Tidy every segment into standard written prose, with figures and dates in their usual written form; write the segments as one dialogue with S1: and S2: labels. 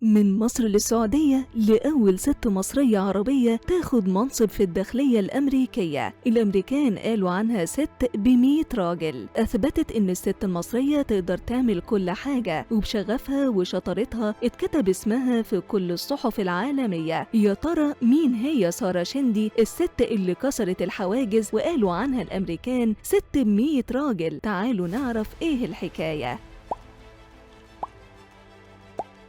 S1: من مصر للسعودية لأول ست مصرية عربية تاخد منصب في الداخلية الأمريكية. الأمريكان قالوا عنها ست ب100 راجل. أثبتت إن الست المصرية تقدر تعمل كل حاجة، وبشغفها وشطارتها اتكتب اسمها في كل الصحف العالمية. يا ترى مين هي سارة شندي، الست اللي كسرت الحواجز وقالوا عنها الأمريكان ست ب100 راجل؟ تعالوا نعرف إيه الحكاية.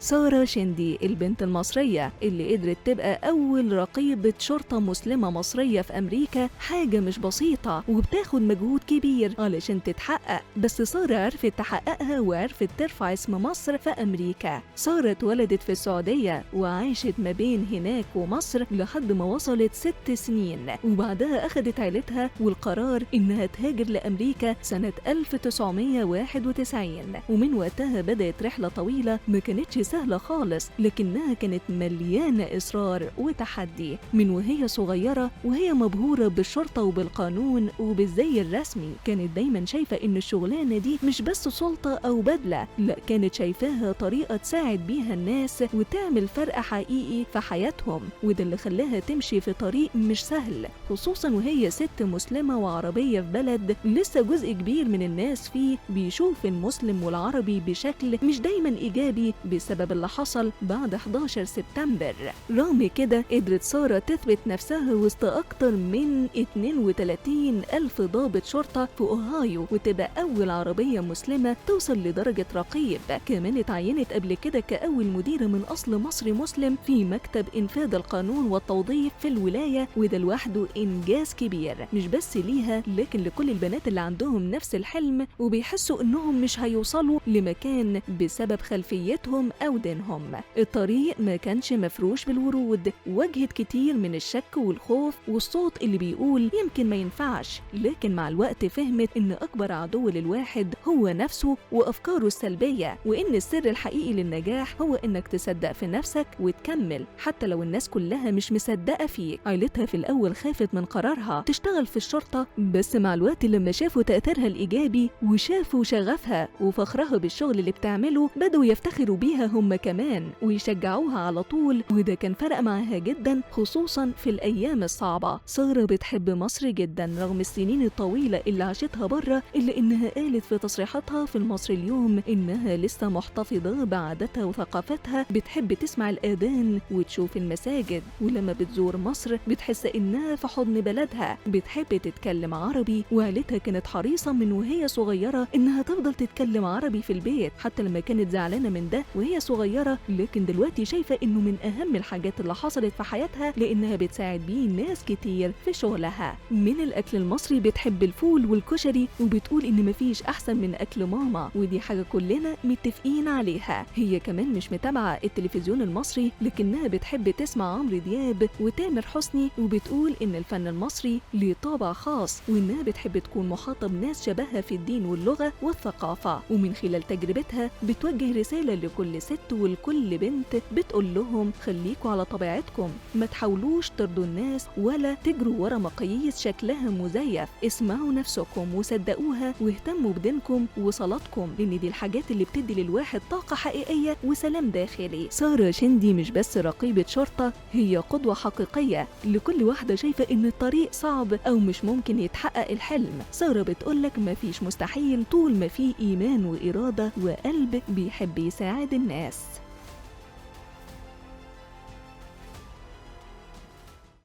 S1: سارة شندي البنت المصرية اللي قدرت تبقى أول رقيبة شرطة مسلمة مصرية في أمريكا، حاجة مش بسيطة وبتاخد مجهود كبير علشان تتحقق، بس سارة عرفت تحققها وعرفت ترفع اسم مصر في أمريكا. سارة اتولدت في السعودية وعاشت ما بين هناك ومصر لحد ما وصلت 6 سنين، وبعدها أخدت عيلتها والقرار إنها تهاجر لأمريكا سنة 1991، ومن وقتها بدأت رحلة طويلة ما كانتش سهلة خالص، لكنها كانت مليانة إصرار وتحدي. من وهي صغيرة وهي مبهورة بالشرطة وبالقانون وبالزي الرسمي، كانت دايما شايفة إن الشغلانة دي مش بس سلطة أو بدلة، لا، كانت شايفاها طريقة تساعد بيها الناس وتعمل فرق حقيقي في حياتهم، وده اللي خلاها تمشي في طريق مش سهل، خصوصا وهي ست مسلمة وعربية في بلد لسه جزء كبير من الناس فيه بيشوف المسلم والعربي بشكل مش دايما إيجابي بسبب اللي حصل بعد 11 سبتمبر. رغم كده قدرت سارة تثبت نفسها وسط أكتر من 32 ألف ضابط شرطة في أوهايو، وتبقى أول عربية مسلمة توصل لدرجة رقيب. كمان اتعينت قبل كده كأول مديرة من أصل مصري مسلم في مكتب إنفاذ القانون والتوظيف في الولاية، وده لوحده إنجاز كبير مش بس ليها لكن لكل البنات اللي عندهم نفس الحلم وبيحسوا إنهم مش هيوصلوا لمكان بسبب خلفيتهم أو دينهم. الطريق ما كانش مفروش بالورود، واجهت كتير من الشك والخوف والصوت اللي بيقول يمكن ما ينفعش، لكن مع الوقت فهمت إن أكبر عدو للواحد هو نفسه وأفكاره السلبية، وإن السر الحقيقي للنجاح هو إنك تصدق في نفسك وتكمل حتى لو الناس كلها مش مصدقة فيك. عيلتها في الأول خافت من قرارها تشتغل في الشرطة، بس مع الوقت لما شافوا تأثيرها الإيجابي وشافوا شغفها وفخرها بالشغل اللي بتعمله بدأوا يفتخروا بيها هم كمان ويشجعوها على طول، وده كان فرق معاها جدا خصوصا في الأيام الصعبة. سارة بتحب مصر جدا رغم السنين الطويلة اللي عاشتها بره، إلا إنها قالت في تصريحاتها في المصري اليوم إنها لسه محتفظة بعاداتها وثقافتها، بتحب تسمع الآذان وتشوف المساجد، ولما بتزور مصر بتحس إنها في حضن بلدها، بتحب تتكلم عربي، وعيلتها كانت حريصة من وهي صغيرة إنها تفضل تتكلم عربي في البيت حتى لما كانت زعلانة من ده وهي صغيرة، لكن دلوقتي شايفة إنه من أهم الحاجات اللي حصلت في حياتها لأنها بتساعد بيه ناس كتير في شغلها. من الأكل المصري بتحب الفول والكشري، وبتقول إن مفيش أحسن من أكل ماما، ودي حاجة كلنا متفقين عليها. هي كمان مش متابعة التلفزيون المصري، لكنها بتحب تسمع عمرو دياب وتامر حسني، وبتقول إن الفن المصري ليه طابع خاص، وإنها بتحب تكون محاطة بناس شبهها في الدين واللغة والثقافة. ومن خلال تجربتها بتوجه رسالة لكل ست ولكل بنت، بتقول لهم خليكوا على طبيعتكم، ما تحاولوش ترضوا الناس ولا تجروا ورا مقاييس شكلها مزيف، اسمعوا نفسكم وصدقوها واهتموا بدينكم وصلاتكم، لان دي الحاجات اللي بتدي للواحد طاقة حقيقية وسلام داخلي. سارة شندي مش بس رقيبة شرطة، هي قدوة حقيقية لكل واحدة شايفة ان الطريق صعب او مش ممكن يتحقق الحلم. سارة بتقولك مفيش مستحيل طول ما في إيمان وإرادة وقلب بيحب يساعد الناس.